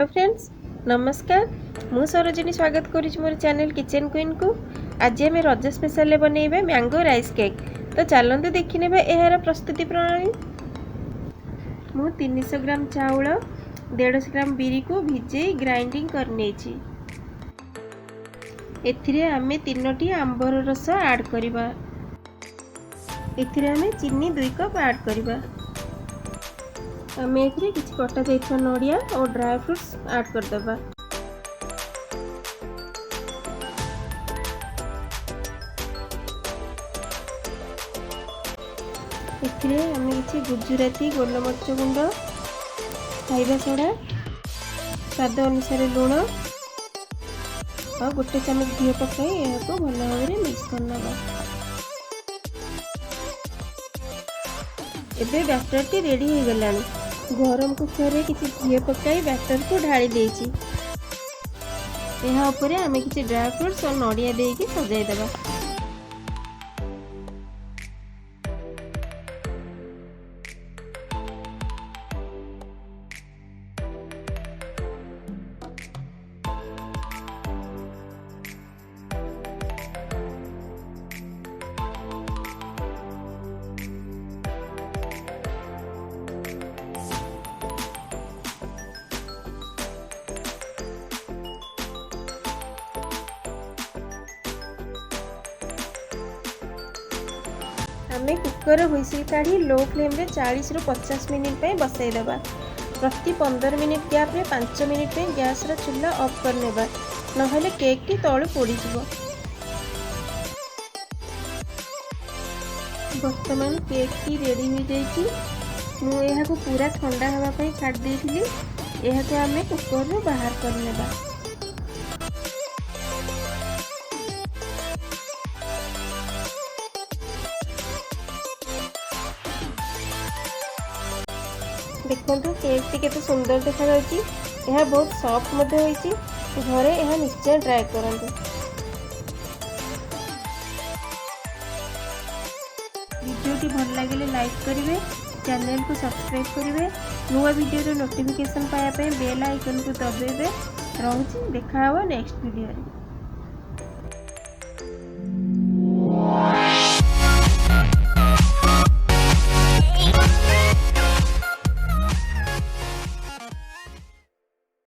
Hello friends, ନମସ୍କାର। ମୁଁ ସରୋଜିନୀ, ସ୍ୱାଗତ କରୁଛି ମୋର ଚ୍ୟାନେଲ୍ କିଚେନ୍ କୁଇନ୍କୁ। ଆଜି ଆମେ ରଜ ସ୍ପେଶାଲରେ ବନେଇବା ମ୍ୟାଙ୍ଗୋ ରାଇସ୍ କେକ୍। ତ ଚାଲନ୍ତୁ ଦେଖିନେବା ଏହାର ପ୍ରସ୍ତୁତି ପ୍ରଣାଳୀ। ମୁଁ 300 ଗ୍ରାମ ଚାଉଳ, 150 ଗ୍ରାମ ବିରିକୁ ଭିଜେଇ ଗ୍ରାଇଣ୍ଡିଙ୍ଗ କରିନେଇଛି। ଏଥିରେ ଆମେ 3ଟି ଆମ୍ବର ରସ ଆଡ଼୍ କରିବା। ଏଥିରେ ଆମେ ଚିନି 2 କପ୍ ଆଡ଼୍ କରିବା। ଆମେ ଏଥିରେ କିଛି କଟା ଯାଇଥିବା ନଡ଼ିଆ ଓ ଡ୍ରାଏ ଫ୍ରୁଟ୍ସ ଆଡ଼୍ କରିଦେବା। ଏଥିରେ ଆମେ କିଛି ଗୁଜୁରାତି, ଗୋଲମରିଚ ଗୁଣ୍ଡ, ଖାଇବା ସୋଡ଼ା, ସ୍ୱାଦ ଅନୁସାରେ ଲୁଣ ଆଉ 1 ଚାମଚ ଘିଅ ପକାଇ ଏହାକୁ ଭଲ ଭାବରେ ମିକ୍ସ କରିନେବା। ଏବେ ବ୍ୟାଟରଟି ରେଡ଼ି ହୋଇଗଲାଣି। ଗରମ କୁକରରେ କିଛି ଘିଅ ପକାଇ ବ୍ୟାଟରକୁ ଢାଳି ଦେଇଛି। ଏହା ଉପରେ ଆମେ କିଛି ଡ୍ରାଏ ଫ୍ରୁଟ୍ସ ଓ ନଡ଼ିଆ ଦେଇକି ସଜାଇଦେବା। ଆମେ କୁକର ହୁଇସିଲ୍ କାଢ଼ି ଲୋ ଫ୍ଲେମ୍ରେ 40ରୁ 50 ମିନିଟ୍ ପାଇଁ ବସାଇଦେବା। ପ୍ରତି 15 ମିନିଟ୍ ଗ୍ୟାପ୍ରେ 5 ମିନିଟ୍ ପାଇଁ ଗ୍ୟାସ୍ର ଚୁଲା ଅଫ୍ କରିନେବା, ନହେଲେ କେକ୍ଟି ତଳୁ ପୋଡ଼ିଯିବ। ବର୍ତ୍ତମାନ କେକ୍ଟି ରେଡ଼ି ହୋଇଯାଇଛି। ମୁଁ ଏହାକୁ ପୁରା ଥଣ୍ଡା ହେବା ପାଇଁ ଛାଡ଼ି ଦେଇଥିଲି। ଏହାକୁ ଆମେ କୁକରରୁ ବାହାର କରିନେବା। ଦେଖନ୍ତୁ, କେକ୍ଟି କେତେ ସୁନ୍ଦର ଦେଖାଯାଉଛି। ଏହା ବହୁତ ସଫ୍ଟ ମଧ୍ୟ ହୋଇଛି। ଘରେ ଏହା ନିଶ୍ଚୟ ଟ୍ରାଏ କରନ୍ତୁ। ଭିଡ଼ିଓଟି ଭଲ ଲାଗିଲେ ଲାଇକ୍ କରିବେ, ଚ୍ୟାନେଲକୁ ସବସ୍କ୍ରାଇବ୍ କରିବେ। ନୂଆ ଭିଡ଼ିଓର ନୋଟିଫିକେସନ୍ ପାଇବା ପାଇଁ ବେଲ୍ ଆଇକନ୍କୁ ଦବାଇବେ। ରହୁଛି, ଦେଖା ହେବ ନେକ୍ସଟ ଭିଡ଼ିଓରେ।